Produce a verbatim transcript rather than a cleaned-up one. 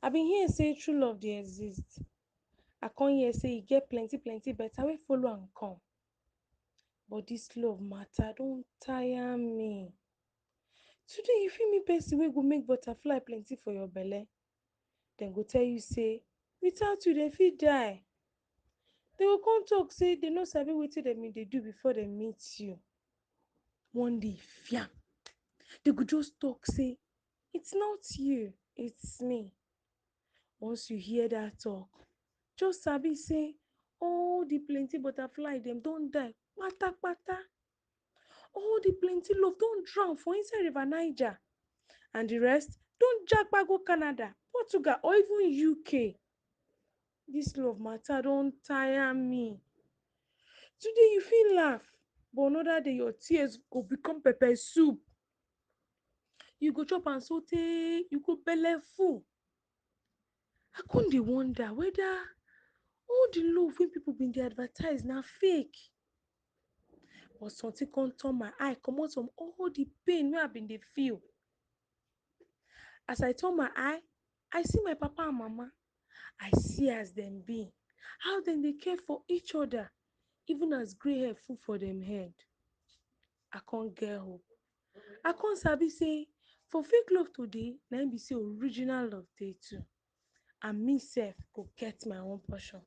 I bin hear say true love dey exist. I come hear say e get plenty plenty better wey follow am come. But this love matter don tire me. Today you fit meet person wey go make butterfly plenty for your belle. Dem go tell you say without you dem fit die. Dem go come talk say dem no sabi wetin dem bin dey do before dem meet you. One day fiam, dem go just talk say it's not you, it's me. Once you hear that talk, just sabi say all the plenty butterfly dem don die patapata. All the plenty love don drown for inside River Niger, and the rest don japa go Canada, Portugal, or even U K. This love matter don tire me. Today you fit laugh, but another day your tears go become pepper soup. You go chop am sotey you go belle full. I come dey wonder whether all the love wey people bin dey advertise na fake. But something come turn my eye comot from all the pain wey I bin dey feel. As I turn my eye, I see my papa and mama. I see as dem be, how dem dey care for each other, even as grey hair full for dem head. I come get hope. I come sabi say for fake love today, na im be say original love dey too. And me sef go get my own portion.